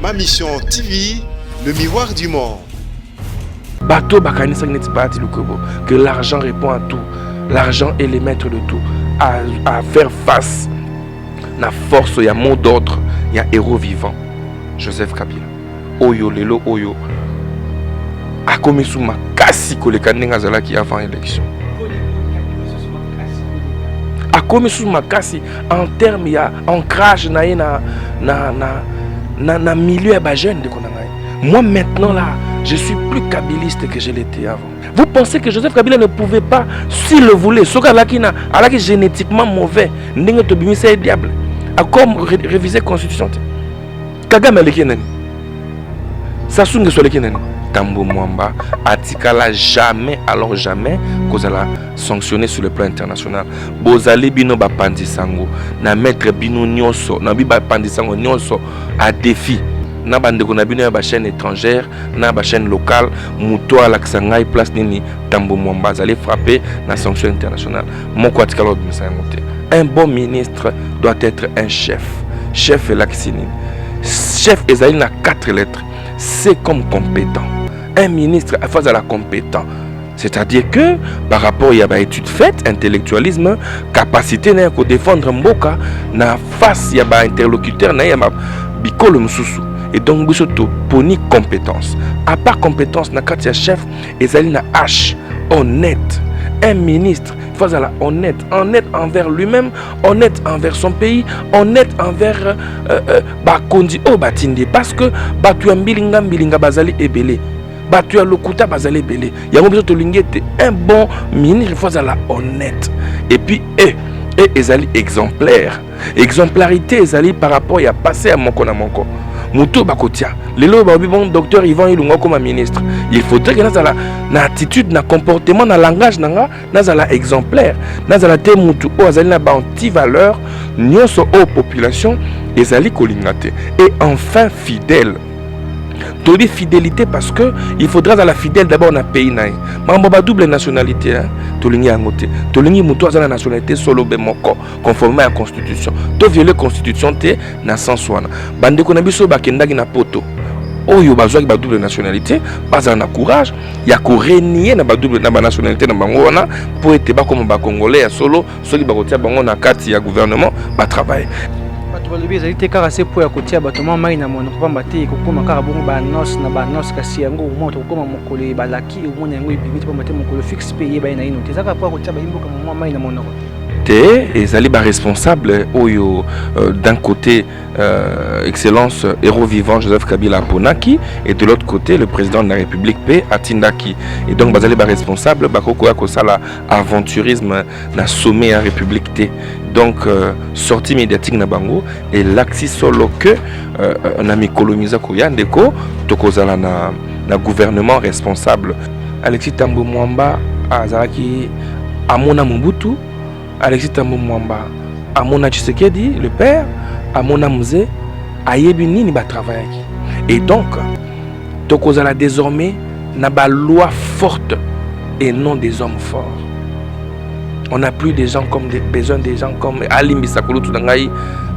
Ma Mission TV, le miroir du monde. Bato bakanisaki neti Bahati Lukwebo que l'argent répond à tout, l'argent est le maître de tout, à, à faire face na force ya mot d'ordre ya héros vivant Joseph Kabila oyo lelo oyo akomi su makasi koleka ndenge azalaki avant élection akomi susu makasi en terme ya ancrage na ye na, na, na, na, na milieu ya bajeune ndeko na ngai. Moi maintenant là, je suis plus kabiliste que je l'étais avant. Vous pensez que Joseph Kabila ne pouvait pas, s'il le voulait, soki alaki na alaki génétiquement mauvais, ndenge tobimisa ye diable, akom réviser constitution te. Kagame aleki nani? Sassou Nguesso aleki nani? Tambo Mwamba atikala jamais, alors jamais, kozala sanctionné sur le plan international. Bozali bino bapanzi sango na maître bino nyonso, na bi bapanzi sango nyonso à défi na bandeko na bino ya ba chaîne étrangère na ba chaîne locale, moto alakisa ngai place nini Tambo Mwamba azali frappé na sanction internationale. Moko atikala kobimisa yango te. Un bon ministre doit être un chef. Chef elakisi nini? Chef ezali na 4 lettres. C'est comme compétent. Un ministre faut azala compétent, c'est-à-dire que par rapport ya ba études faites, intellectualisme, capacité na ya kodéfendre mboka na face ya ba interlocuteur na ye ya bikolo mosusu. Et donc biso toponi compétence. À part compétence, na kati ya chef ezali na H, honnête. Un ministre faut azala honnête, honnête envers lui-même, honnête envers son pays, honnête envers bakonzi oyo batindi, parce que bato ya mbilinga mbilinga bazali ebele, bato ya lokuta bazali ebele. Yango biso tolingi ete un bon ministre faut azala honnête. Et puis e ezali exemplaire. Exemplarité ezali par rapport ya passé ya moko na moko. Moto bakotia lelo balobi bon, docteur Ivan Ilunga okoma ministre, il faudrait que nazala na attitude, na comportement, na langage na nga, nazala exemplaire, nazala te motu oyo azali na baanti-valeur nyonso oyo population ezali kolinga te. Et enfin fidèle. Toyebi fidélité parce que il faudra azala fidèle d'abord na pays na ye. Makambo ba double nationalité, hein, tolingi yango te. Tolingi motu aza na nationalité solo be moko, conformément ya constitution. Toviole constitution te na sens wana. Bandeko na biso bakendaki na poto oyo bazwaki ba double nationalité, bazala na courage ya korenier na badouble na banationalité na bango wana mpo ete bakoma bacongolais ya solo. Soki bakotia bango na kati ya gouvernement, batravaille. Bato balobi ezali te kaka se mpo ya kotia bato mwa mai na monoko, pamba te ekokóma kaka bongo baannonce na baannonce, kasi yango omona tokokóma mokolo ebalaki, omona yango ebimi te, pamba te mokolo fixe mpe eyeba ye na ino te. Eza kaka mpo ya kotia bayimboka mwa mai na monoko. Te, ezali baresponsable oyo d'un côté excellence héros vivant Joseph Kabila aponaki et de l'autre côté le président de la République mpe atindaki. Et donc bazali baresponsable, bakokoya kosala aventurisme na sommet ya République te. Donc sortie médiatique na bango elakisi solo que na mikolo miza koya, ndeko, tokozala na gouvernement responsable. Alexis Tambo Mwamba azalaki amona Mobutu, Alexis Tambo Mwamba amona Tshisekedi le père, amona Mzee, ayebi nini batravaillaki. Et donc tokozala désormais na baloi forte et non des hommes forts. On n'a plus des gens comme des, besoin des gens comme alimbisa kulutu na ngai,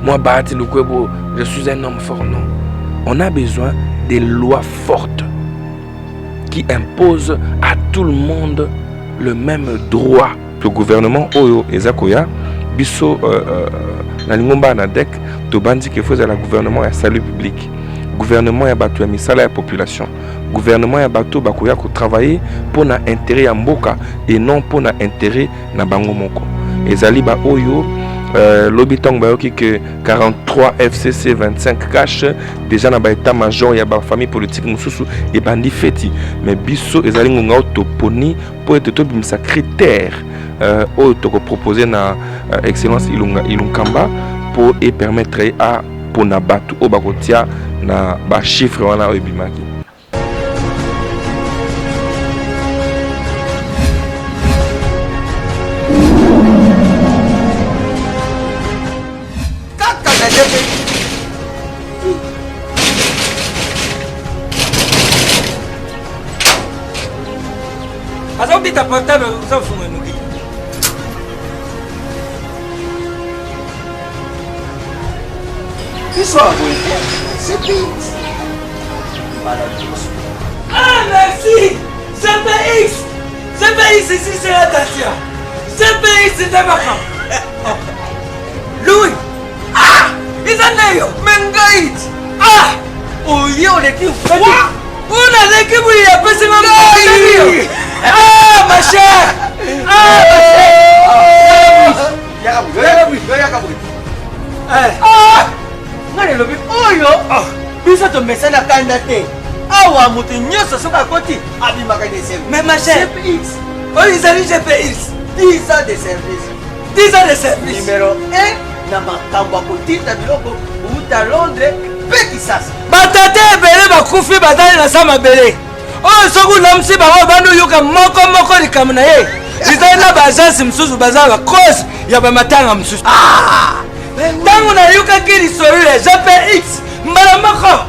moi Bahati Lukwebo, je suis un homme fort. Non, on a besoin des lois fortes qui imposent à tout le monde le même droit. Le gouvernement oyo eza koya, biso na lingomba na dek tobandi ke faut ezala gouvernement ya salut public, gouvernement ya bato ya misala ya population, gouvernement ya bato bakoya kotravailler mpo na intérêt ya mboka et non mpo na intérêt na bango moko. Ezali baoyo lobi ntango bayoki ke 43 FCC 25 cash déjà na baétat major ya bafamille politique mosusu ebandi feti. Mais biso ezali ngonga oyo toponi mpo ete tobimisa critère oyo tokopropose na excellence Ilunga Ilunkamba mpo epermettre ye a mpona bato oyo bakotia na bachiffre wana oyo ebimaki. Kaka na ndenge aza kobeta portable, oza kofunga noki. Biso ya boye te. mbala nyonso. Ah, merci! CPX! CPX ici, c'est l'attention! CPX, c'est makambo! Louis! Ah! Eza nde yo! Me ngai! Ah! Oye oleki froid! Oyo naleki boye apesi nga ngai! Ah, ma chère! Ah, ma chère! Yaka boye, yaka boye, yaka boye. Ah! Ngai nalobi oyo ah, biso tomesana kanda te awa moto nyonso soki akoti abimaka na esengo. Mais ma chère, GPX oyo ezali GPX 10 ans de service. 10 ans de service. Numéro 1 na makambo ya kotinda biloko kouta Londres mpe Kisasa. Batata ebele bakufi bazali na sa mabele oyo soki olamusi bango obandi oyoka moko moko likambo na ye ezali na baagence mosusu baza bacause ya bamatanga mosusu. Ntango nayokaki lisolo ya GPX mbala moko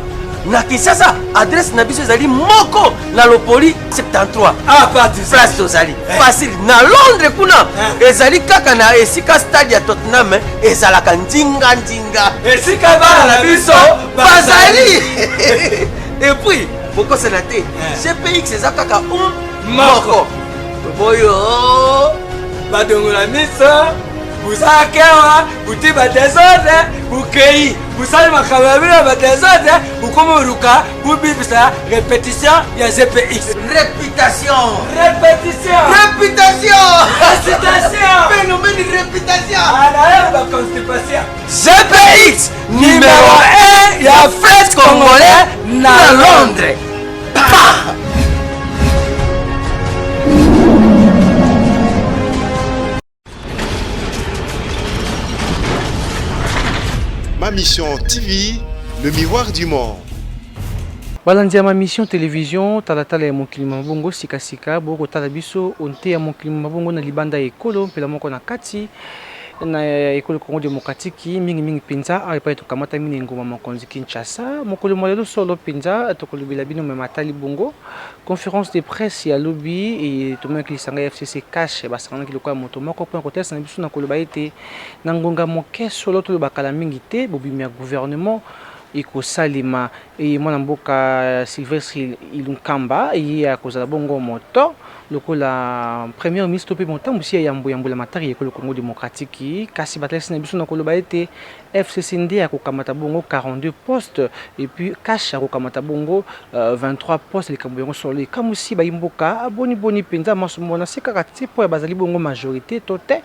na Kinshasa, adresse na biso ezali moko na Lopoli 73. Ah, parti place tozali facile. Na Londres kuna ezali kaka na esika stade ya Tottenham ezalaka ndinga ndinga esika bana na biso bazali. Et puis bokosana te, GPX eza kaka um moko toboyo badongola miso busakewa buti badesordre bukei busali makambo ya bino ya badesordre bukomi oluka bubibisa répétition ya GPX. Réputation, répétition, réputation, récitation, phénomène réputation anaye baconstipation. GPX numéro 1 ya fret congolais na Londres. Pa! Ma Mission TV, le miroir du monde. Balandi ya Ma Mission Télévision, talatala ya mokili mabongo, sikasika bokotala biso onte ya mokili mabongo na libanda ya ekolo mpela moko na kati na ekolo Congo démocratique, mingimingi mpenza awa epai tokamatami na engumba mokonzi Kinshasa. Mokolo mwa lelo solo mpenza tokolobela bino mema tali bongo conférence de presse ya lobi. Tomonaki lisanga ya FCC CACH basanganaki lokola moto moko mpona kotalisa na biso na koloba ete na ngonga moke solo, toloba kala mingi te, bobimi ya gouvernement ekosalema. Mwana mboka Sylvestre Ilunkamba ye akozala bongo moto lokola premier ministre mpe motambusi ya yambo ya mbula matari ya ekolo Congo démocratique. Kasi batalisi na biso na koloba ete FCC nde akokamata bongo 42 postes et puis CACH akokamata bongo 23 postes. Likambo yango solo ekamwisi bayimboka boni boni mpenza masumu wana se kaka te mpo ya bazali bongo majorité to te.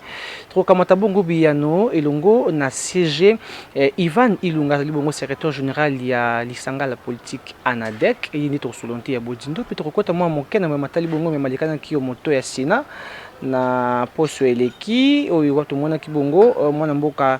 Tokokamata bongo biyano elongo na CG Ivan Ilunga, azali bongo secrétaire général ya lisanga la politique ANADEC. Ye nde tokosolola te ya bodindo mpe tokokɔta mwa moke na matali bongo me malekanaki yo moto ya Sénat na poso eleki oyo tomonaki bongo mwana mboka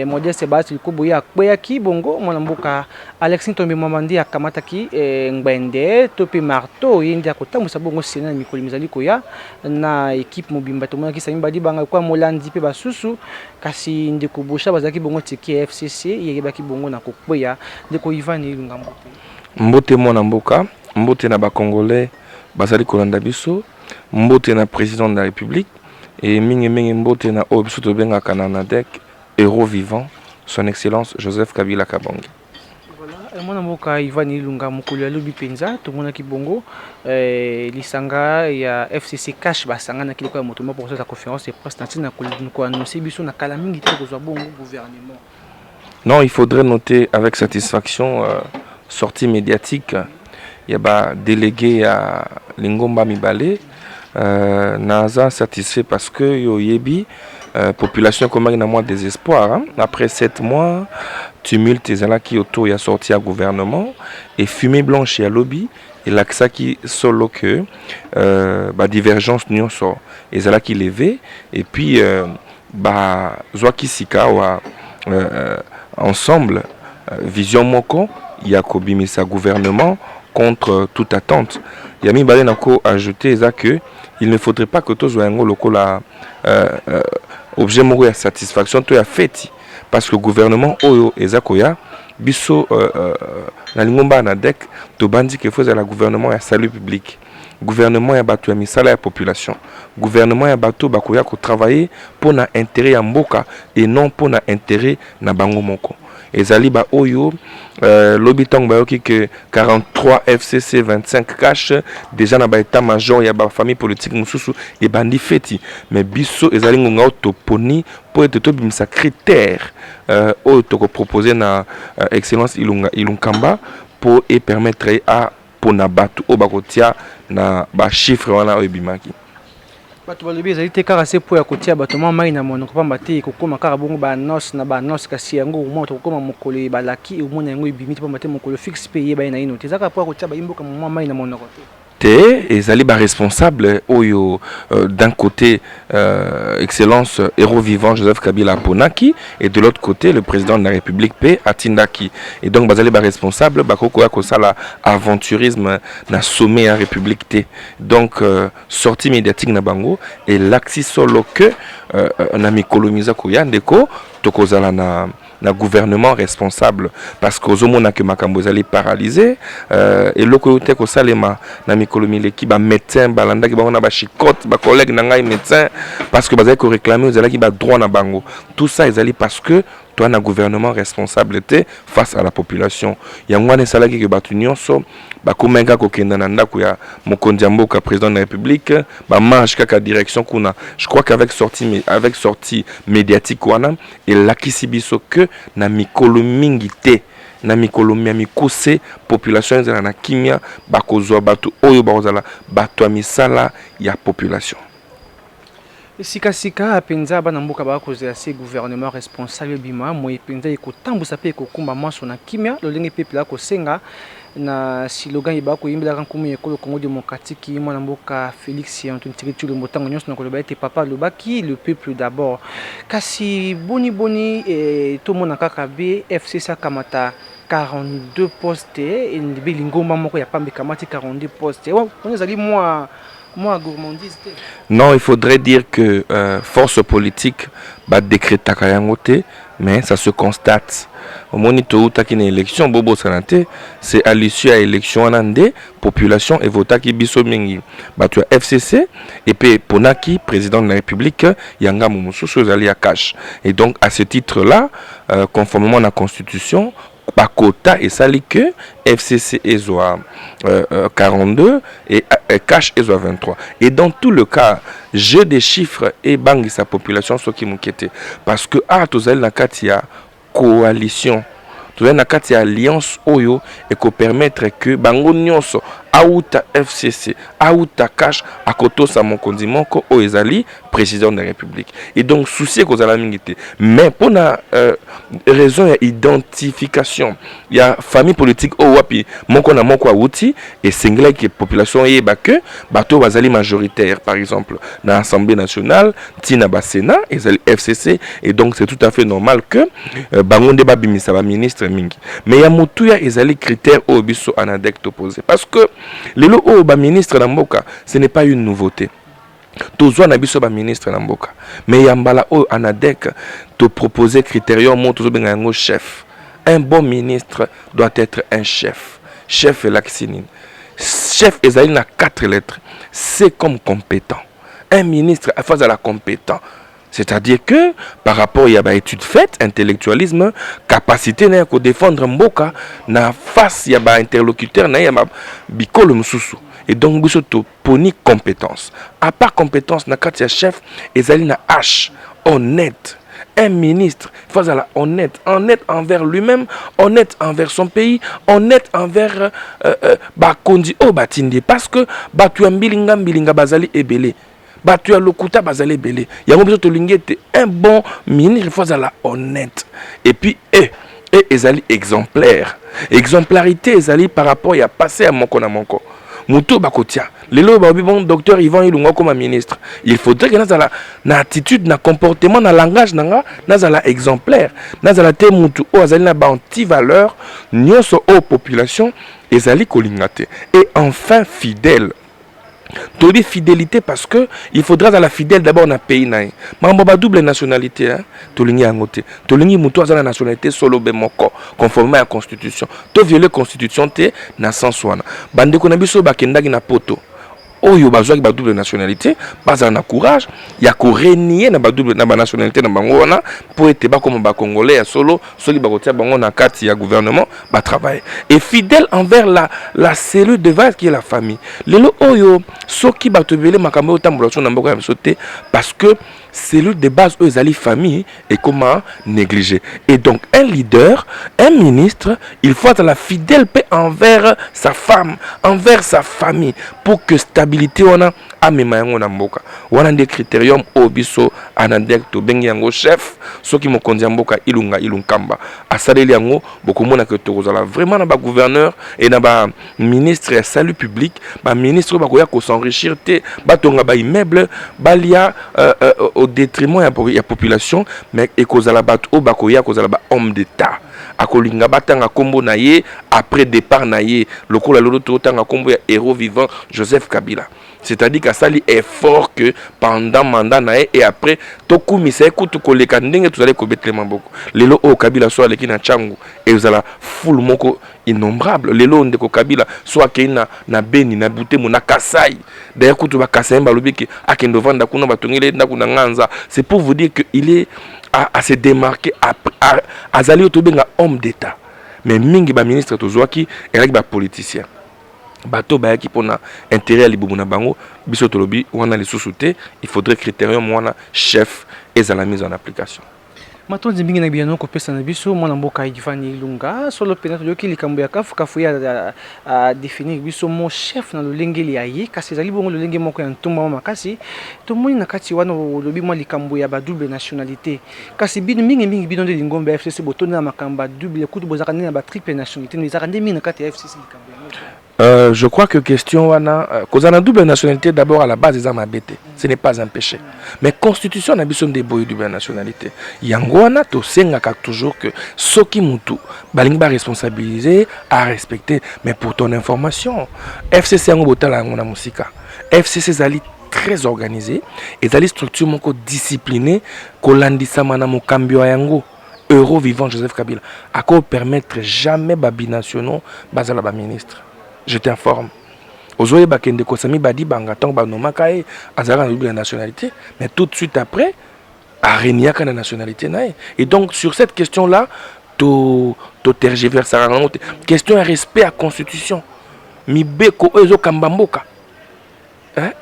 Modeste Bahati Lukwebo ye akweyaki bongo, mwana mboka Alexis Ntombi Mwamba nde akamataki ngbende to mpe marteau, ye nde akotambwisa bongo Sénat na mikolo mizali koya na équipe mobimba. Tomonaki Sami Badibanga kwa molandi mpe basusu, kasi ndeko Bosha bazalaki bongo tiki ya FCC yeyebaki bongo na kokweya. Ndeko Ivan Ilunga, mbote. Mbote mwana mboka, mbote na bacongolais bazali kolanda biso, mbote na président de la République e mingimingi mbote na oyo biso tobengaka na NADEC héros vivant, son excellence Joseph Kabila Kabange. Voilà, mwana mboka Ivan Ilunga, mokolo ya lobi mpenza tomonaki bongo lisanga ya FCC CACH basanganaki lokola moto moko kosala conférence de presse na ntina koannonce biso na kala mingi te kozwa bongo gouvernement. Non, il faudrait noter avec satisfaction sortie médiatique ya badélégué ya lingomba mibale. Naza satisfait parce que yo oyebi population ekomaki na mwa désespoir, hein? Après 7 mois, tumulte ezalaki autour ya sortie ya gouvernement et fumée blanche ya lobi elakisaki solo que badivergence nyonso ezalaki levé et puis bazwaki sika awa ensemble vision moko ya kobimisa gouvernement contre toute attente. Ya mibale na ko ajouter eza que il ne faudrait pas que tozwa yango lokola objet moko ya satisfaction to ya feti, parce que gouvernement oyo eza koya, biso na lingomba ya NADEC tobandi ke faut ezala gouvernement ya salut public, gouvernement ya bato ya misala ya population, gouvernement ya bato bakoya kotravailler mpo na intérêt ya mboka et non mpo na intérêt na bango moko. Ezali ba oyo lobi ntango bayoki ke 43 FCC 25 CACH, déjà na ba état major ya ba famille politique mosusu ebandi feti. Mais biso ezali ngonga oyo toponi mpo ete tobimisa critère oyo tokopropose na Excellence Ilunga Ilunkamba mpo epermettre ye apona bato oyo bakotia na bachiffre wana oyo ebimaki. Bato balobi ezali te kaka se mpo ya kotia bato mwa mai na monoko, pamba te ekokóma kaka bongo baannonce na baannonce, kasi yango mwa tokokóma mokolo ebalaki, omona yango ebimi te, pamba te mokolo fixe mpe eyeba ye naino te. Eza kaka mpo ya kotia bayimboka mwa mai na monoko te? Te, ezali baresponsable oyo d'un côté Excellence héros vivant Joseph Kabila aponaki et de l'autre côté le président de la République mpe atindaki. Et donc bazali baresponsable, bakoki koya kosala aventurisme na sommet ya République te. Donc sortie médiatique na bango elakisi solo que na mikolo miza koya, ndeko, tokozala na gouvernement responsable, parce que ozomona ke makambo ezali paralysé. Eloko oyo te kosalema na mikolo mileki, bamédecin balandaki bango na bachicote, bacollègue na ngai médecin, parce que bazali koréclame ezalaki badroit na bango. Tout ça ezali parce que toa na gouvernement responsable te face à la population. Yango wana esalaki ke bato nyonso bakomaki kaka kokenda na ndako ya mokonzi ya mboka, président de la République, bamarche kaka direction kuna. Je crois qu'avec sortie médiatique wana elakisi biso ke na mikolo mingi te, na mikolo ya mikuse, population ezala na kimia, bakozwa bato oyo bakozala bato ya misala ya population. Sikasika mpenza, bana mboka bakozela se gouvernement responsable ebima, moye mpenza ekotambusa mpe ekokumba maso na kimia, lolenge mpe epela kosenga na slogan ye bakoyembelaka nkumu ya ekolo Congo démocratique, mwana mboka Félix Antoine Tshisekedi Tshilombo, ntango nyonso na koloba ete papa alobaki: "Le peuple d'abord." Kasi boni boni tomona kaka be FCC akamata 42 poste, be lingomba moko ya pamba ekamati 42 poste wana, ezali mwa gourmandise te? Non, il faudrait dire que force politique badécrétaka yango te, mais ça se constate. Omoni, toutaki na élection, bobosana te, c'est à l'issue ya élection wana nde population evotaki biso mingi bato ya FCC epe eponaki président de la République ya ngambo mosusu ezali ya CACH. Et donc à ce titre là, conformément na constitution, bakota esali ke FCC ezwa 42 et CACH ezwa 23. Et dans tout le cas, jeu des chiffres ebangisa population soki moke te, parce que ah, tozali na kati ya coalition, tozali na kati ya alliance oyo ekopermettre ke bango nyonso, auta FCC, auta CACH, akotosa mokonzi moko oyo ezali président de la République. Et donc souci ekozala mingi te. Mais mpona raison ya identification ya famille politique oyo wapi moko na moko awuti, esengelaki population eyeba ke bato oyo bazali majoritaire, par exemple na Assemblée nationale ntina basénat, ezali FCC. Et donc c'est tout à fait normal que bango nde babimisa baministre mingi. Mais ya motuya ezali critère oyo biso ANADEC topose, parce que lelo oyo baministre na mboka, ce n'est pas une nouveauté, tozwa na biso baministre na mboka. Mais ya mbala oyo, ANADEC topropose critérium moko tozobenga yango chef. Un bon ministre doit être un chef. Chef elakisi nini? Chef ezali na quatre lettres. C comme compétent. Un ministre afa azala compétent, c'est-à-dire que par rapport ya baétude faite, intellectualisme, capacité na ya kodéfendre mboka na face ya bainterlocuteur na ye ya bikolo mosusu. Et donc biso toponi compétence. À part compétence, na kati ya chef ezali na H, honnête. Un ministre faut azala honnête, honnête envers lui-même, honnête envers son pays, honnête envers bakonzi oyo batindi, parce que bato ya mbilinga mbilinga bazali ebele, bato ya lokuta bazali ebele. Yango biso tolingi ete un bon ministre faut azala honnête. Et puis e ezali exemplaire. Exemplarité ezali par rapport ya passé ya moko na moko. Moto bakotia lelo oyo, balobi: "Bon, docteur Ivan Ilunga okoma ministre", il faudrait que nazala na attitude, na comportement, na langage na nga, nazala exemplaire, nazala te motu oyo azali na baantivaleur nyonso oyo population ezali kolinga te. Et enfin fidèle. Toyebi fidélité parce que il faudra azala fidèle d'abord na pays na ye. Makambo ba double nationalité, hein? Tolingi yango te. Tolingi motu aza na nationalité solo be moko, conformément ya constitution. Toviole constitution te na sens wana. Bandeko na biso bakendaki na poto. Oyo bazwaki ba double nationalité bazala na courage ya korenier na ba double na ba nationalité na bango wana, mpo ete bakoma bacongolais ya solo. Soki bakotia bango na kati ya gouvernement, batravaille et fidèle envers la cellule de base qui est la famille. Lelo oyo, soki bato ebele, makambo oyo otambola so na mboka ya biso te, parce que cellule de base oyo ezali famille ekoma négligé. Et donc un leader, un ministre, il faut azala fidèle mpe envers sa femme, envers sa famille, pour que stabilité wana amema yango na mboka wana. Nde critérium oyo biso ANADEC tobengi yango chef. Soki mokonzi ya mboka Ilunga Ilunkamba asaleli yango, bokomona ke tokozala vraiment na bagouverneur et na baministre ya salut public, baministre oyo bakoya kos'enrichir te, batonga baimmeuble, balia au détriment ya population, mais ekozala bato oyo bakoya kozala bahomme d'état, akolinga batanga nkombo na ye après départ na ye, lokola lelo totanga nkombo ya héros vivant Joseph Kabila, c'est-à-dire qu'asali effort que pendant mandat na ye et après, tokumisa ye kutu koleka ndenge tozali kobetela maboko. Lelo oyo Kabila so aleki na Ntango, ezala foule moko innombrable. Lelo ndeko Kabila so akei na Beni, na Butembo, na Kasai, d'ailleurs kutu bakasai balobi ke akende ovanda kuna, batongeli ndako na Nganza. C'est pour vous dire que il est à se démarquer, azali oyo tobenga homme d'état. Mais mingi baministre tozwaki ezalaki bapoliticien, bato bayaki mpona intérêt ya libumu na bango. Biso tolobi wana lisusu te. Il faudrait critérium wana chef ezala mise en application. Matondi mingi na biyano kopesa na biso, mwana mboka Ivan Ilunga. Solo mpenza, toyoki likambo ya kafukafu ye adéfinir biso mo chef na lolenge ya ye, kasi ezali bongo lolenge moko ya ntumba makasi. Tomoni na kati wana olobi mwa likambo ya badouble nationalité, kasi bino mingimingi, bino nde lingomba ya FCC, botondi na makambo ya double, kutu bozalaka nde na batriple nationalité. Ezalaka nde mingi na kati ya FCC likambo yango? Je crois que question wana, kozala double nationalité, d'abord à la base eza mabe te, ce n'est pas un péché, mais constitution na biso nde eboyi double nationalité. Yango wana tosengaka toujours que soki mutu balingi baresponsabiliser, à respecter. Mais pour ton information, FCC yango, botala yango na mosika, FCC ezali très organisé, ezali structure moko disciplinée, kolandisama na mokambi wa yango, héros vivant Joseph Kabila. Akopermettre jamais babinationaux bazala baministre. Je t'informe, ozoyeba ke ndeko Sami Badibanga, ntango banomaka ye, azalaka na double nationalité, mais tout de suite après areniaka na nationalité na ye. Et donc sur cette question là, totergiversaka yango te. Question ya respect ya constitution, mibeko oyo ezokamba mboka,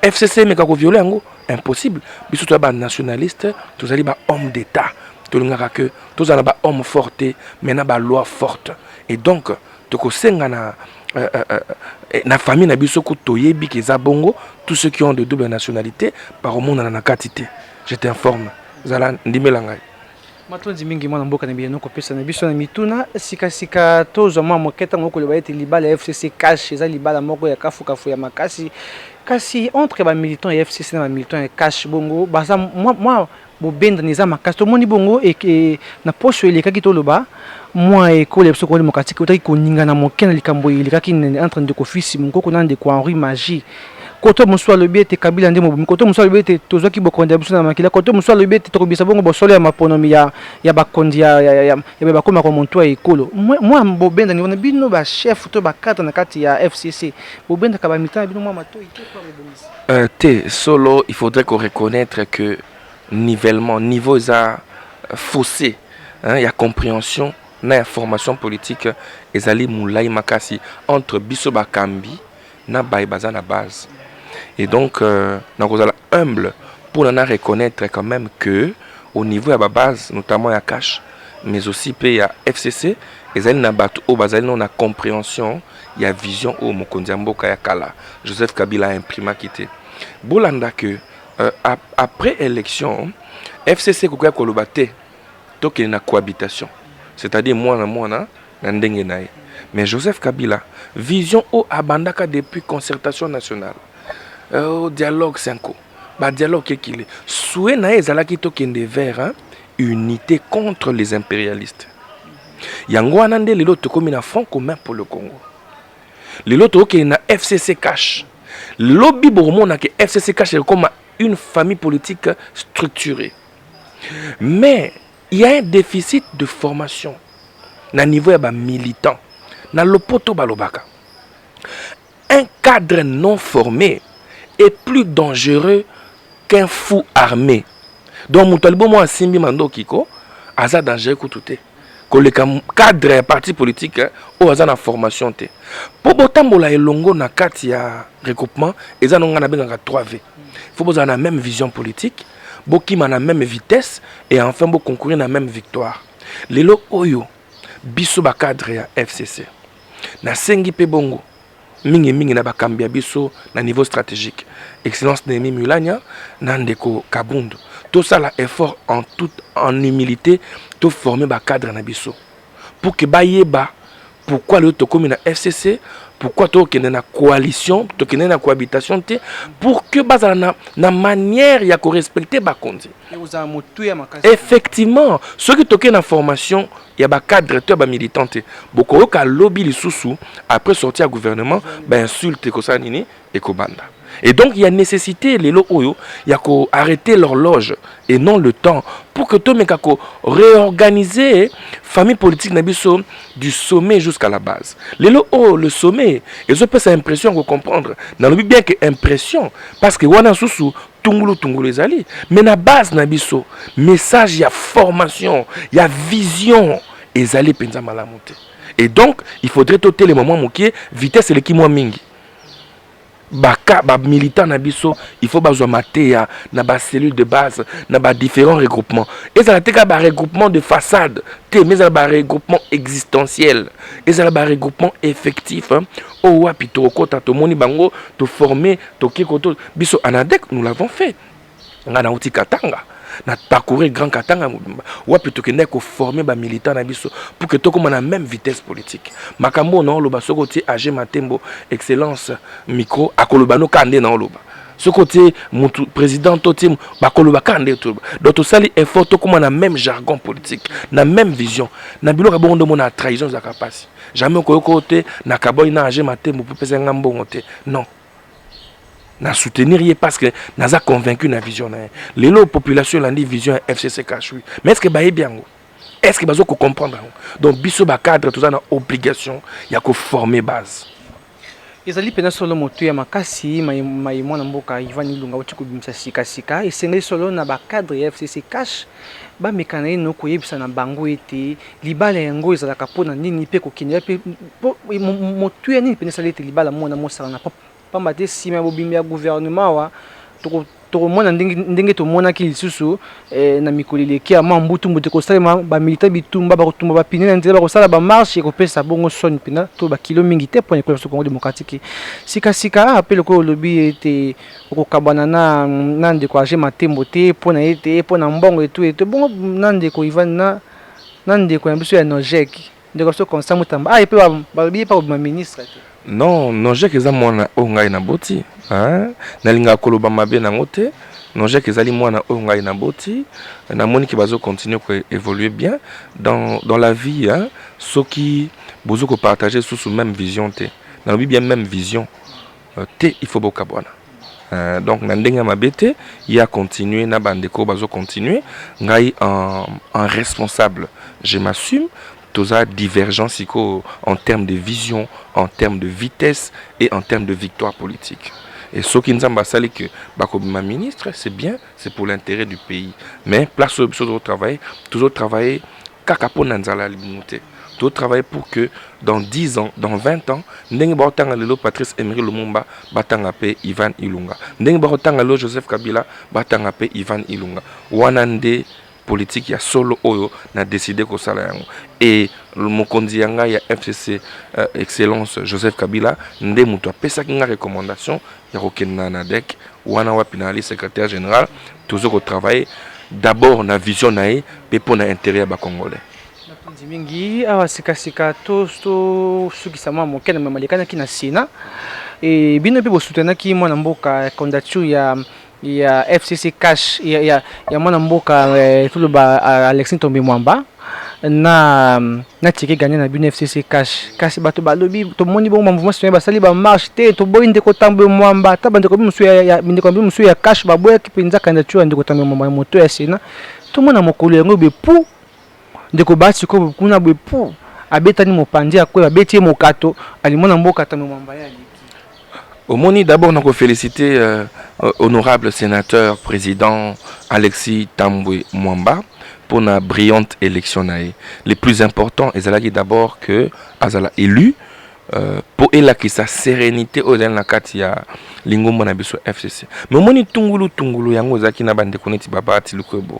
FCC emeka kovioler yango, impossible. Biso toza banationaliste, tozali bahomme d'état. Tolingaka ke tozala na bahomme fort te, mais na baloi forte. Et donc tokosenga na famille na biso ko toyebi ke eza bongo. Tous ceux qui ont de double nationalité bakomonana na kati te. Je t'informe, zala ndimela ngai. Matondi mingi, mwana mboka, na biyano kopesa na biso na mituna. Sikasika tozwa mwa moke ntango okoloba ete libala ya FCC CACH eza libala moko ya kafukafu ya makasi, kasi entre bamilitant ya FCC na bamilitant ya CACH, bongo baza mwa bobendani eza makasi. Tomoni bongo na poso elekaki, toloba mwa ekolo ya biso Congo démocratique otaki koningana moke na likambo elekaki entre ndeko Fils Mokoko na ndeko Henri Magie. Koto mosusu alobi ete Kabila nde mobomi, koto mosusu alobi ete tozwaki bokonzi ya biso na makila, koto mosusu alobi ete tokobisa bongo bosolo ya maponomi ya bakonzi ya bakomaka motu ya ekolo. Mwa bobendani wana, bino bachef to bacadre na kati ya FCC, bobendaka bamilitant na bino mwa matoi te po bobongisa? Te, solo il faudrait qu'on reconnaître que nivellement, niveau eza faussé, hein, ya compréhension na ya formation politique ezali molai makasi entre biso bakambi na baye baza na base. Et donc nakozala humble mpona na reconnaître quand même que au niveau ya babase, notamment ya CACH, mais aussi mpe ya FCC, ezali na bato oyo bazali no na compréhension ya vision oyo mokonzi ya mboka ya kala Joseph Kabila aimprimaki te. Bolanda que après élection, FCC ekokoya koloba te tokende na cohabitation, c'est-à-dire mwana mwana na ndenge na ye. Mais Joseph Kabila, vision oyo abandaka depuis concertation nationale, dialogue cinco, badialogue ekile, souhait na ye ezalaki tokende vers, hein, unité contre les impérialistes. Yango wana nde lelo tokomi na Front commun pour le Congo. Lelo tokokende na FCC CACH. Lobi bokomona ke FCC CACH ekoma une famille politique structurée. Mais il y a un déficit de formation na niveau ya bamilitant. Na lopoto balobaka, un cadre non formé est plus dangereux qu'un fou armé. Donc moto ya libomo asimbi mandoki ko aza dangereux kutu te koleka cadre ya parti politique oyo aza na formation te. Mpo botambola elongo na kati ya regroupement, eza no ngai nabengaka 3V. Faut bozala na même vision politique, bokima na même vitesse et enfin boconcourir na même victoire. Lelo oyo biso bacadre ya FCC, nasengi mpe bongo mingimingi na bakambi ya biso na niveau stratégique, Excellence Néhémie Mulania na ndeko Kabundu, tosala effort en toute en humilité, toforme bacadre na biso pour que bayeba pourquoi lelo tokómi na FCC, pourquoi tokende na coalition, tokende na cohabitation te, pour que bazala na manière ya korespecte bakonzi. Ekozala motuya makasi. Effectivement, soki tokei na formation ya bacadre to ya bamilitant te, bokoyoka lobi lisusu après sortie ya gouvernement, bainsulte ekosala nini, ekobanda. Et donc il y a nécessité lelo oyo ya koarrêter l'horloge et non le temps pour que tomeka ko réorganiser famille politique na biso du sommet jusqu'à la base. Lelo oyo le sommet ezopesa impression ya kocomprendre, nalobi bien que impression, parce que wana susu tungulu tungulu ezali, mais na base na biso message ya formation ya vision ezali mpenza malamu te. Et donc il faudrait totelema mwa mokie, vitesse eleki mwa mingi. Baka bamilitant na biso, il faut bazwa mateya na bacellule de base, na badifférents regroupements. Ezala te kaka baregroupement de façade te, mais ezala baregroupement existentiel, ezala baregroupement effectif, hein. Oyo wapi tokokɔta, tomoni bango, toforme, toke koto biso ANADEC, nous l'avons fait. Ngai nauti Katanga, na parcourir Grand Katanga mobimba, wapi tokendaki koforme bamilitant na biso pour que tokóma na même vitesse politique. Makambo oyo naoloba, soki otie ag Matembo, Excellence, micro, akoloba no kaka nde naoloba. Soki otie mutu président to tie, bakoloba kaka nde toloba. Donc tosali effort tokóma na même jargon politique, na même vision. Na biloko ya bongo nde omona trahison ezalaka mpasi. Jamais okoyoka oyo te nakabwani na ag Matembo mpo pesa nga mbongo te. Non, na soutenir ye parce que naza convaincu na vision na ye. Lelo population elandi vision ya FCC CACH, oui, mais est ce que bayebi yango? Est ce que bazo kocomprendre yango? Donc biso bacadre toza na obligation ya koformer base. Ezali mpenza solo motuya makasi. Mai mwana mboka Ivan Ilunga auti kobimisa sikasika, esengeli solo na bacadre ya FCC CACH bameka na ye no koyebisa na bango ete libala yango ezalaka mpona nini, mpe kokendela mpe motuya nini mpenza esali ete libala mwana mosala na pamba te. Nsima ya bobimi ya gouvernement awa, tokomona ndenge tomonaki lisusu na mikolo eleki ya mwa mbutu mbutu ekosalema, bamilitant bitumba bakotumba bapine na nzela, bakosala bamarche, ekopesa bongo soni mpena to bakilo mingi te mpona ekolo biso Congo démocratique. Sikasika awa mpe, lokola olobi ete okokabwana na ndeko Age Matembo te mpona ete mpona mbongo etu ete bongo na ndeko Ivan na ndeko na biso ya Nogec, ndeko biso Constant Mutamba, ah, epe balobi ye mpa kobima ministre te. Non, Nogec eza mwana oyo ngai naboti. Nalingaka koloba mabe nango te. Nogec ezali mwana oyo ngai naboti. Namoni ke bazocontinue koévoluer bien dans la vie, hein. Soki bozo kopartage susu même vision te, nalobi bien même vision te, il faut bokabwana. Donc na ndenge ya mabe te, ye acontinue na bandeko bazocontinue. Ngai en responsable, je m'assume. Toza divergent sikoyo en termes de vision, en termes de vitesse et en termes de victoire politique. Et soki Nzambe asali ke bakobima ministre, c'est bien, c'est pour l'intérêt du pays. Mais place oyo biso tozotravaille, tozotravaille kaka mpo na nzala ya libumu te. Tozotravaille pour que dans 10 ans, dans 20 ans, ndenge baotanga lelo Patrice Emery Lumumba, batanga mpe Ivan Ilunga. Ndenge baotanga lelo Joseph Kabila, batanga mpe Ivan Ilunga. Wana nde politique ya solo oyo na décidé kosala yango. E mokonzi ya ngai ya FCC, Excellence Joseph Kabila, nde moto apesaki nga recommandation ya kokende na ANADEC wana, wapi nazali secrétaire général. Tozo kotravaille d'abord na vision na ye mpe mpo na intérêt ya bacongolais. Matondi mingi. Awa sikasika tosukisa mwa moke na mema lekanaki na Sénat. E bino mpe bosutenaki mwana mboka candidature ya FCC CACH ya mwana mboka toloba Alexis Ntombe Mwamba na ticket gagnant na bino FCC CACH. Kasi bato balobi, tomoni bongo mouvement citoyen basali bamarche te, toboyi ndeko Tambwe Mwamba. Ata bandeko mosusu ya ndeko mosusu ya CACH baboyaki mpenza candidature ya ndeko Tambwe Mwamba ya moto ya Sénat. Tomona mokolo yango boye pu ndeko basi ko kuna boye pu abetani mopanzi, akwei, babeti ye mokato, alimona mboka Tambwe Mwamba ye aleki. Omoni, d'abord nakoféliciter honorable sénateur président Alexis Tambwe Mwamba pour na brillante élection na ye. Le plus important ezalaki d'abord que azala élu mpo elakisa sérénité oyo ezali na kati ya lingomba na biso FCC. Mais omoni, tungulu tungulu yango ezalaki na bandeko neti Babati Lukwebo.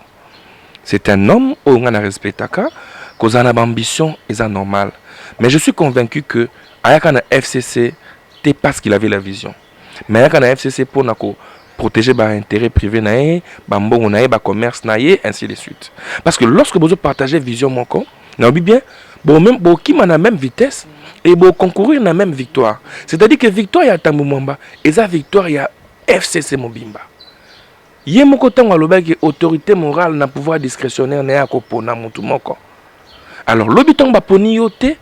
C'est un homme oyo ngai na respectaka. Kozala na baambition eza normal, mais je suis convaincu que ayaka na FCC te parce qu'il avait la vision, mais ayaka na FCC mpona koprotéger baintérêt privé na ye, bambongo na ye, bacommerce na ye, ainsi de suite. Parce que lorsque bozopartage vision moko, nayobi bien, bokima na même vitesse et boconcourir na même victoire. C'est-à-dire que victoire ya Tambo Mwamba eza victoire ya FCC mobimba. Ye moko ntango alobaki autorité morale na pouvoir discrétionnaire na ye akopona motu moko. Alors lobi ntango baponi yo te,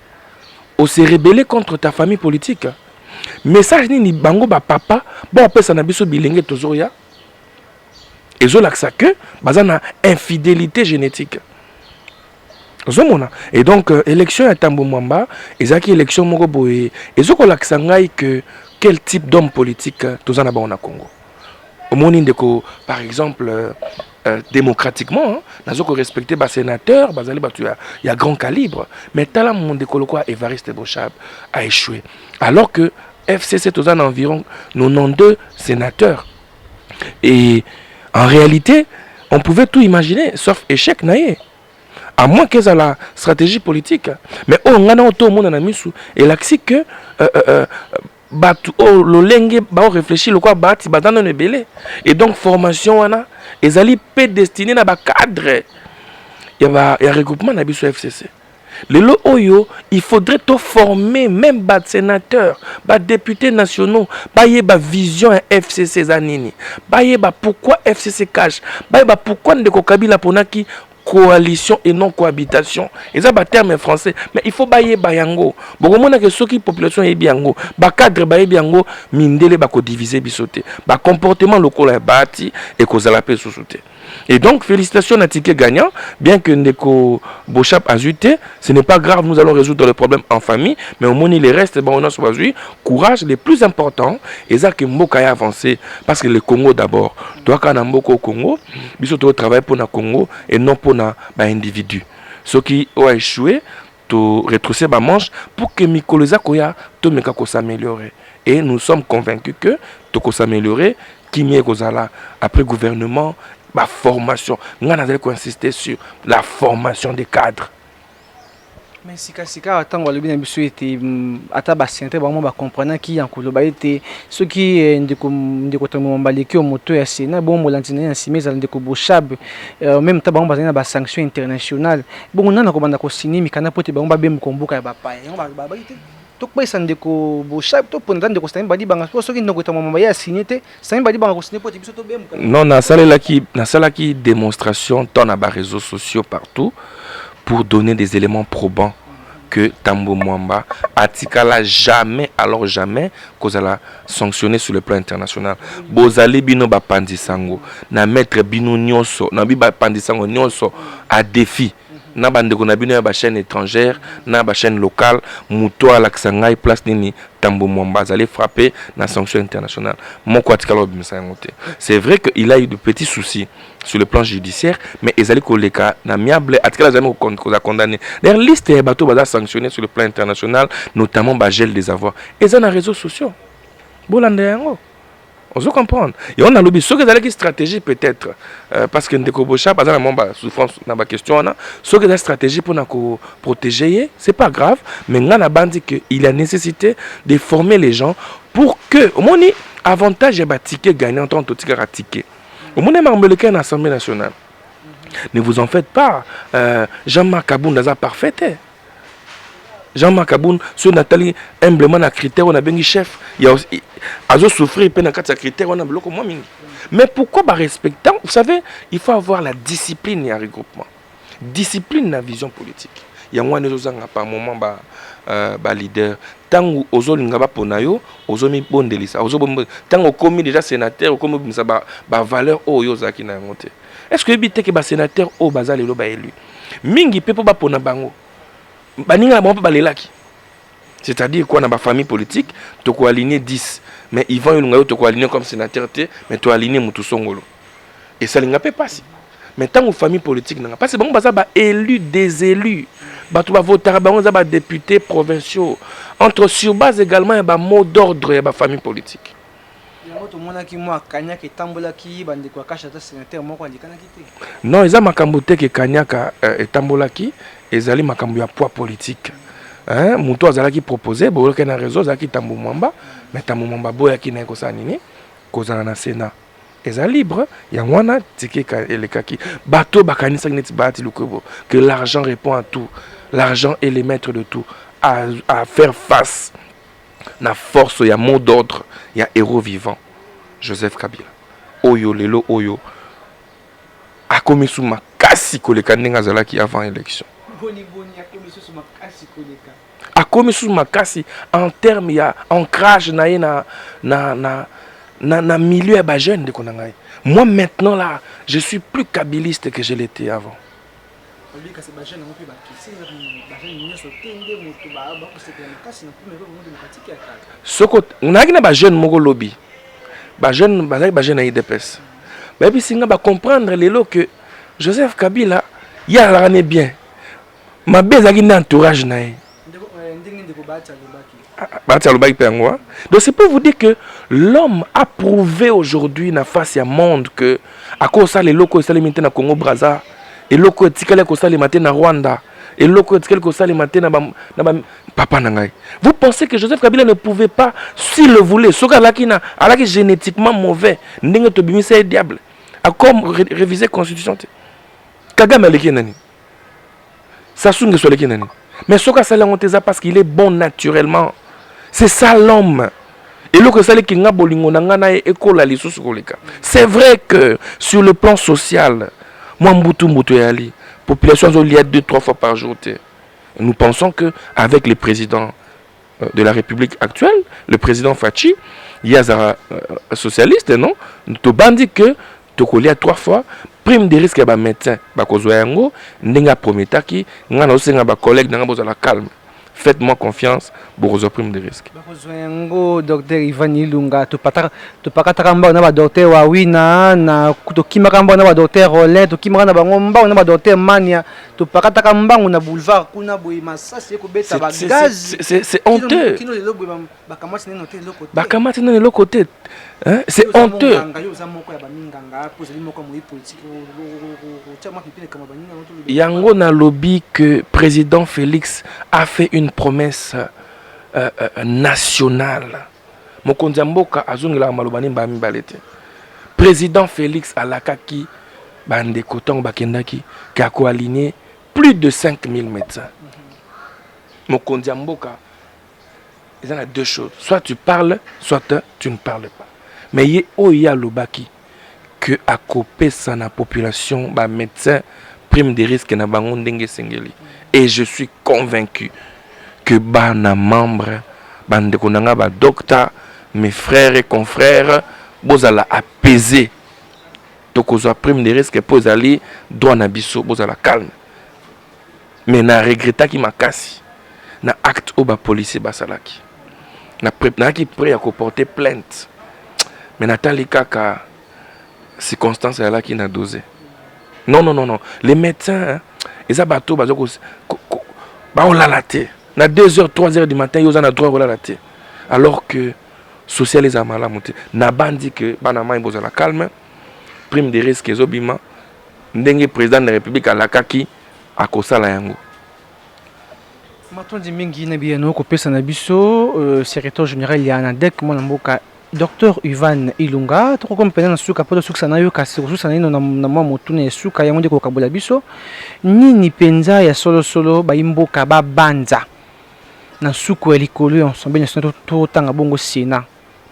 ose rebeller contre ta famille politique, message nini bango bapapa baopesa na biso bilenge tozoya? Ezolakisa ke baza na infidélité génétique, ozomona. Et donc élection ya Tambo Mwamba ezalaki élection moko boye ezokolakisa ngai que quel type d'homme politique toza na bango na Congo. Omoni ndeko, par exemple, démocratiquement, hein, nazo korespecte basénateur, bazali bato ya grand calibre, mais tala mo ndeko lokola Evariste Boshab a échoué, alors que FCC toza na environ 92 sénateurs. Et en réalité, on pouvait tout imaginer sauf échec na ye, à moins qu'ezala stratégie politique. Mais oyo ngai na oyo tomona na misu elakisi que bato oyo lolenge baoréfléchir lokola Bahati baza nano ebele. Et donc formation wana ezali mpe destiné na bacadre ya regroupement na biso FCC. Lelo oyo, il faudrait toformer même basénateur, badéputés nationaux, bayeba vision ya FCC eza nini, bayeba pourquoi FCC cash, bayeba pourquoi ndeko Kabila aponaki coalition et non cohabitation. Eza baterme français, mais il faut bayeba yango. Bokomonake soki population eyebi yango, bacadre bayebi yango, mindele bakodivise biso te, bacomportement lokola ya Bahati ekozala mpe susu te. Et donc félicitations na ticket gagnant. Bien que ndeko Boshab azwi te, ce n'est pas grave, nous allons résoudre le problème en famille. Mais omoni, les restes, bango nyonso bazwi courage. Le plus important eza ke mboka ya avancé, parce que le Congo d'abord, toyaka na mboka au Congo, biso totravaille mpona Congo et non mpona baindividu. Soki oyo a échoué, to retrousser bamanche pour que mikolo eza koya tomeka kosaméliorer. Et nous sommes convaincus que tokosaméliorer, kimia ekozala après gouvernement, baformation. Ngai nazali koinsister sur la formation des cadres. Mais sikasika, ntango balobi na biso ete ata basénateur bango bacomprenaki ya koloba ete soki ndeko Tambo Mwamba aleki yo moto ya Sénat, bongo molandi na ye na nsima ezala ndeko Boshab, même ta bango bazali na basanction internationale, bongo nani akobanda kosigne mikanda po ete bango babembuka mboka ya bapaya? Yango babaki te tokopesa ndeko Boshab, topona ata ndeko Sami Badibanga, po soki ndeko Tambo Mwamba ye asigne te, Sami Badibanga kosigne po ete biso tobembuka. Non, nasalaki démonstration tant na baréseaux sociaux partout pour donner des éléments probants que Tambo Mwamba atikala jamais, alors jamais, kozala sanctionné sur le plan international. Bozali bino bapandisango na maître bino nyonso, na bi bapandisango nyonso à défi na bandeko na bino ya bachaîne étrangère na bachaîne locale, moto alakisa ngai place nini Tambo Mwamba azali frappé na sanction internationale. Moko atikala obimisa yango te. C'est vrai que il a eu de petits soucis sur le plan judiciaire, mais ezali koleka na amiable, atikala jamais kozala condamné. D'ailleurs, liste ya bato baza sanctionné sur le plan international, notamment bagel des avoirs, eza na réseaux sociaux, bolanda yango, ozo comprendre. Yango nalobi, soki ezalaki stratégie peut-être, parce que ndeko Boshab aza na mwa basouffrance na baquestion wana, soki eza stratégie mpona koprotéger ye, c'est pas grave. Mais ngai nabandi que il y a nécessité de former les gens pour que omoni avantage ya baticket gagnant. Ntango totikaka ticket, omoni makambo elekei na Assemblée nationale. Ne vous en faites pas, Jean-Marc Kabund aza parfait te. Jean-Marc Kabund, soki natali humblement na critère oyo nabengi chef, azosouffrir mpe na kati ya critère wana biloko mwa mingi. Mais pourquoi barespectant? Vous savez, il faut avoir la discipline ya regroupement, discipline na vision politique. Yango wana ezozanga par moment baleader. Ntango ozolinga bapona yo, ozomibondelisa, ntango okomi déjà sénateur, okomi obimisa bavaleur oyo ozalaki na yango te. Est ce que oyebi te ke basénateur oyo baza lelo baélu mingi mpe mpo bapona bango, baninga na bango mpe balelaki? C'est-à-dire quoi, na bafamille politique tokoaligner 10, mais Ivan Ilunga, yo tokoaligner comme sénateur te, mais toaligner motu songolo. Esalinga mpe mpasi. Mais ntango famille politique nanga, parce que bango baza baélu des élus, bato bavotaka bango eza badéputés provinciaux, entre sur base également ya bamot d'ordre ya bafamille politique. Yango tomonaki mwa kanyaka etambolaki, bandeko ya CACH, ata sénateur moko alikanaki te. Non, eza makambo te ke kanyaka etambolaki. Ezali makambo ya poids politique, hein? Moto azalaki proposé, boyoki na réseau, azalaki Tambo Mwamba, mais Tambo Mwamba aboyaki na ye kosala nini, kozala na Sénat. Eza libre. Yango wana tike elekaki. Bato bakanisaki neti Bahati Lukwebo que l'argent répond à tout, l'argent est le maître de tout, à faire face na force ya mot d'ordre ya héros vivant Joseph Kabila, oyo lelo oyo akomi su makasi koleka ndenge azalaki avant élection. Boni boni akomi susu makasi koleka? Akomi susu makasi en terme ya ancrage na ye na milieu ya bajeune. Ndeko na ngai, moi maintenant là, je suis plus kabiliste que je l'étais avant. Olobi, kasi bajeune yango mpe bakisi bajeune nyonso te nde moto bakosepela makasi na République démocratique ya kala. Soko nazalaki na bajeune moko lobi, bajeune bazalaki bajeune ya UDPS, bayebisi nga bacomprendre lelo que Joseph Kabila ye azalaka ne bien, mabe ezalaki nde entourage na ye. Ndenge ndeko Bahati alobaki. Bahati alobaki mpe yango. Donc c'est pour vous dire que l'homme a prouvé aujourd'hui na face ya monde que akosala eloko esalemi te na Congo Braza, eloko etikali kosalema te na Rwanda, eloko etikali kosalema te na ba papa na ngai. Vous pensez que Joseph Kabila ne pouvait pas, s'il le voulait, soki alaki na alaki génétiquement mauvais ndenge tobimisa ye diable, akom réviser constitution te? Kagame aleki ye nani? Sassou Nguesso aleki nani? Mais soki asali yango te, eza parce qu'il est bon naturellement. C'est ça l'homme. Eloko esalaki nga bolingo na nga na ye ekola lisusu koleka, c'est vrai que sur le plan social, mwa mbutu mbutu eyali, population azolia deux trois fois par jour te. Nous pensons que avec le président de la République actuelle, le président Fatshi, ye azala socialiste, non, tobandi que tokolia trois fois. Prime de risque ya bamédecin bakozwa yango ndenge aprometaki. Ngai nazosenga bacollègue na ngai, bozala calme, faites-moi confiance, bokozwa prime de risque. Bakozwa yango. Docteur Ivan Ilunga, topakataka mbango na badocteur Wawina na tokimaka mbango na badocteur Rolin, tokimaka na bango mbango na badocteur Mania, topakataka mbango na boulevard kuna boye, masasi ekobeta, bagaz. C'est honteux. Kino lelo boye bakamati nano te eloko te. Bakamati nano eloko te, hein? C'est honteux. Yo oza moko ya baminganga mpo ozali moko ya moyi politique, otia mwa pipi likambo baninga. Yango nalobi que président Félix a fait une promesse nationale. Mokonzi ya mboka azongelaka maloba ne mbala mibale te. Président Félix alakaki bandeko ntango bakendaki ke akoaligner plus de 5000 médecins. Mokonzi ya mboka eza na deux choses: soit tu parles, soit tu ne parles pas. Mais ye oyo ye alobaki ke akopesa na population, bamédecin, prime de risque na bango ndenge esengeli. Et je suis convaincu que bana membre, bandeko na nga badocteur, mes frères et confrères, bozala apaisé, tokozwa prime de risque mpo ezali droit na biso. Bozala calme. Mais na regrettaki makasi na acte oyo bapolicier basalaki. Nayaki prêt ya koporter plainte, mais natali kaka circonstance ezalaki na dose. Non, non, non, non, les médecins eza bato baza baolala te na 2 heures, 3 heures du matin. Yo oza na droit kolala te alors que social eza malamu te. Nabandi ke bana mai bozala calme, prime de risque ezobima ndenge président de la République alakaki akosala yango. Matondi mingi na biyano kopesa na biso, secrétaire général ya ANADEC, mwana mboka docteur Ivan Ilunga. Tokokomi mpenza na suka mpo tosukisa na yo, kasi kosusa naino na mwa motuna ya suka. Yango nde kokabola biso nini mpenza ya solosolo bayimboka babanza na suku ya likolo ya Assemblée nationale, totanga bongo Sénat?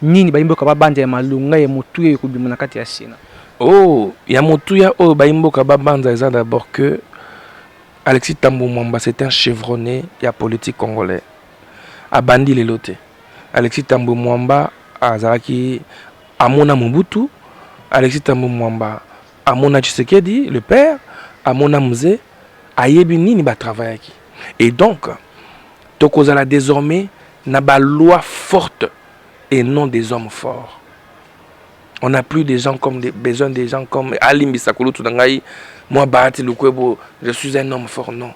Nini bayimboka babanza ya malonga, ya motuya ekobima na kati ya Sénat? Oh, ya motuya oyo bayimboka babanza eza d'abord que Alexis Tambo Mwamba, c'est un chevronné ya politique congolais. Abandi lelo te. Alexis Tambo Mwamba azalaki, amona Mobutu. Alexis Tambo Mwamba amona Tshisekedi le père, amona Mzee, ayebi nini batravaillaki. Et donc tokozala désormais na ba lois fortes et non des hommes forts. On n'a plus des gens comme des, besoin des gens comme Alimbisa kulutu na ngai, moi Bahati Lukwebo, je suis un homme fort. Non.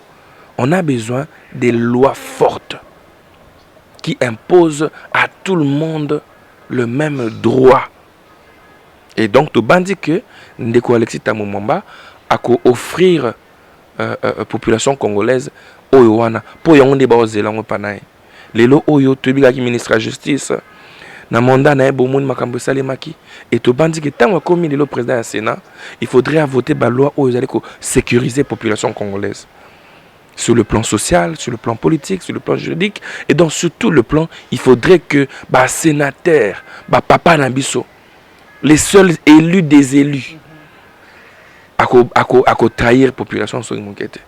On a besoin des lois fortes qui imposent à tout le monde le même droit. Et donc, tobandi que ndeko Alexis Thambwe Mwamba ako offrir population congolaise oyo wana mpo yango nde baozela yango epa na ye. Lelo oyo toyebikaki ministre ya justice na mandat na ye, bomoni makambo esalemaki. Et tobandi ke ntango akomi lelo président ya Sénat, il faudrait avoter baloi oyo ezali kosécuriser population congolaise sur le plan social, sur le plan politique, sur le plan juridique et donc sur tout le plan. Il faudrait que ba sénateur, ba papa na biso, les seuls élus des élus, ako trahir population soki moke te.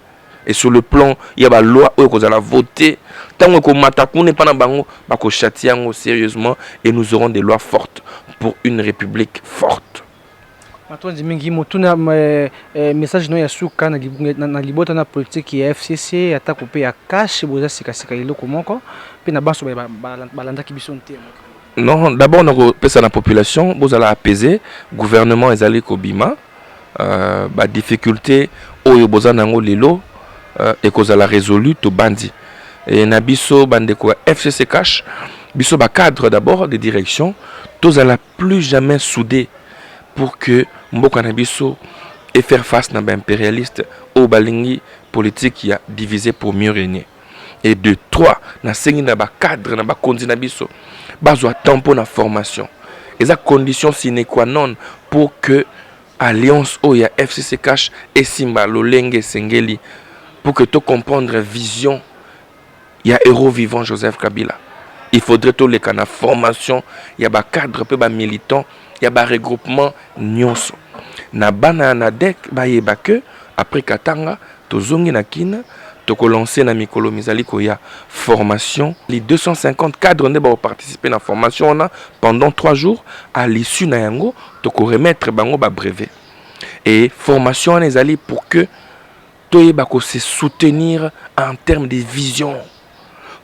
Et sur le plan ya baloi oyo ekozala voté, ntango ekomata kuna epa na bango, bakochâtier yango sérieusement et nous aurons des lois fortes pour une république forte. Matondi mingi. Motuna, message no ya suka na libota na politique ya FCC, atako mpe ya CACH, boza sikasika eloko moko, mpe na banso balandaki biso te. Non, d'abord nakopesa na population: bozala apaisé, gouvernement ezali kobima. Badifficulté oyo boza nango lelo ekozala résolu. Tobandi e na biso bandeko ya FCC CACH, biso bacadre d'abord de direction, tozala plus jamais soudé pour que mboka na biso et faire face na baimpérialiste oyo balingi politique ya diviser pour mieux régner. Et de trois, nasengi na bacadre na bakonzi na biso bazwa temps mpo na formation. Eza condition sine qua non pour que alliance oyo ya FCC CACH esimba lolenge esengeli, pour que tocomprendre vision ya héros vivant Joseph Kabila. Il faudrait toleka na formation ya bacadre mpe bamilitant ya baregroupement nyonso. Na bana ya NADEC bayeba ke après Katanga tozongi na Kina, tokolancer na mikolo mizali koya formation. Les 250 cadres nde bakoparticiper na formation wana pendant 3 jours. À l'issue na yango, tokoremettre bango babrevet. Et formation wana ezali pour que toyeba kose soutenir en termes de vision,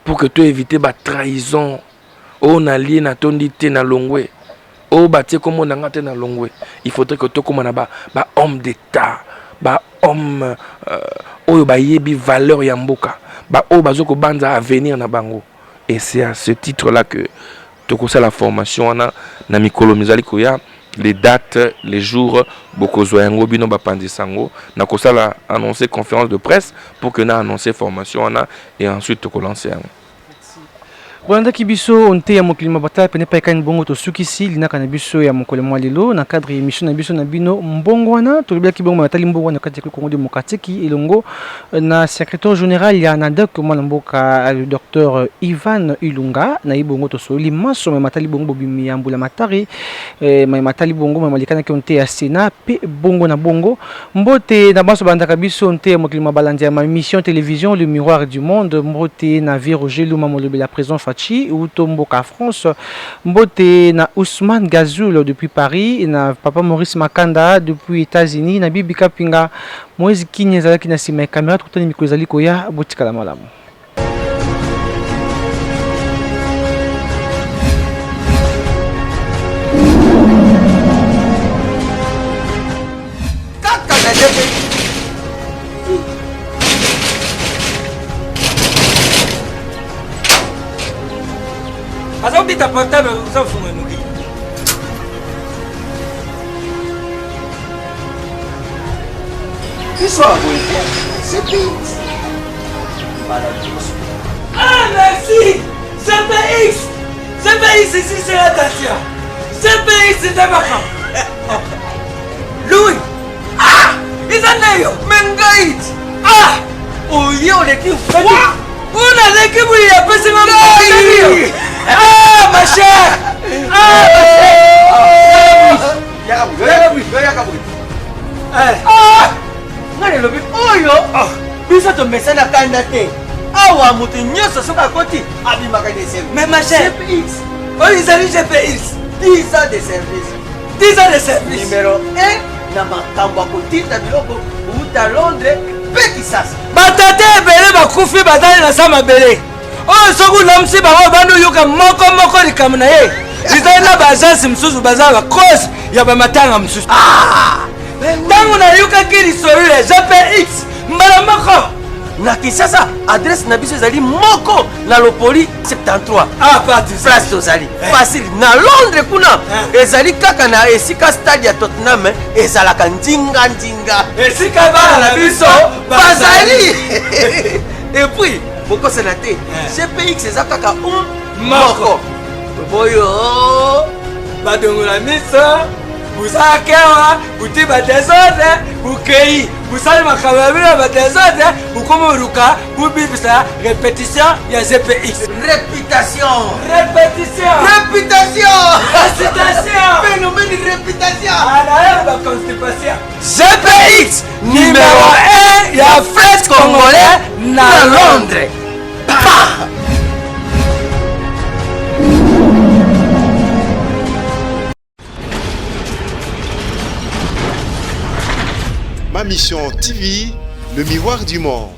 pour que toéviter batrahison oyo nalie natondi te na longwe, oyo batie kombo na nga te na longwe. Il faudrait que tokóma na bahomme d'état, bahomme oyo bayebi valeur ya mboka, baoyo baza kobanza avenir na bango. Et c'est à ce titre là que tokosala formation wana na mikolo mizali koya. Les dates, les jours, bokozwa yango bino bapandisa yango. Nakosala annoncer conférence de presse pour que na annoncer formation wana et ensuite tokolancer yango. Bolandaki biso nte ya mokili mabata pene pa ekani. Bongo tosukisi linaka na biso ya mokolo mwa lelo na cadre ya émission na biso na bino mbongo wana. Tolobelaki bongo matali mbongo wana kati ya Congo démocratique, elongo na secrétaire général ya NADEC, mwana mboka le docteur Ivan Ilunga. Na ye bongo tosololi maso me matali bongo bobimi ya mbula matari, me matali bongo me malikanaki nte ya Sénat mpe bongo na bongo. Mbote na banso bandaka biso nte ya mokili mabalandi ya ma émission télévision Le Miroir du Monde. Mbote na vie Roger Luma, molobi la président Fatshi uto mboka France. Mbote na Ousmane Gazoul depuis Paris, na papa Maurice Makanda depuis États-Unis, na Bibi Kapinga. Moïse Kini ezalaki na nsima ya caméra. Tokutani mikolo ezali koya. Botikala malamu. Kaka na ndenge azobita portable, ozofunga noki. Biso ya boye te, CPX mbala liboso. Ah, merci! CPX! CPX ici, c'est la Dacia! CPX, c'est makambo! Louis! Ah! Eza nde yo! Me ngai! Ah! Oye, oleki froid. Una leki boye apesi nga. Ngai! Ah, ma chère! Ah, ma chère! Yaka boye, yaka boye, yaka boye. Eh. Ah! Ngai nalobi oyo biso tomesana kanda te. Awa moto nyonso soki akoti abimaka de service. Mais ma chère! CPX. Oyo ezali GPX. 10 ans de service. 10 ans de service. Numéro 1 na makambo ya kotinda biloko uta Londres mpe Kisasa. Batata ebele bakufi, bazali na sa mabele. Oyo soki olamusi bango obandi oyoka moko moko likambo na ye. Ezali na baagence mosusu baza bacause ya bamatanga mosusu. Ntango nayokaki lisolo ya GPX mbala moko na Kinshasa, adresse na biso ezali moko na Lopoli 73. Ah, place tozali eh. Facile. Na Londres kuna eh. Ezali kaka na esika stade ya Tottenham ezalaka ndinga ndinga, esika bana na biso bazali. Et puis bokosana te, GPX eza kaka um moko boyo. Badongola miso, busakewa buti badesordre, bukei busali makambo ya bino ya badesordre, bukomi oluka bubibisa répétition ya GPX. Réputation, répétition, réputation, récitation, phénomène réputation. Alaye baconstipation. GPX numéro 1 ya fret congolais na Londres. Pa! Ma Mission TV, le miroir du monde.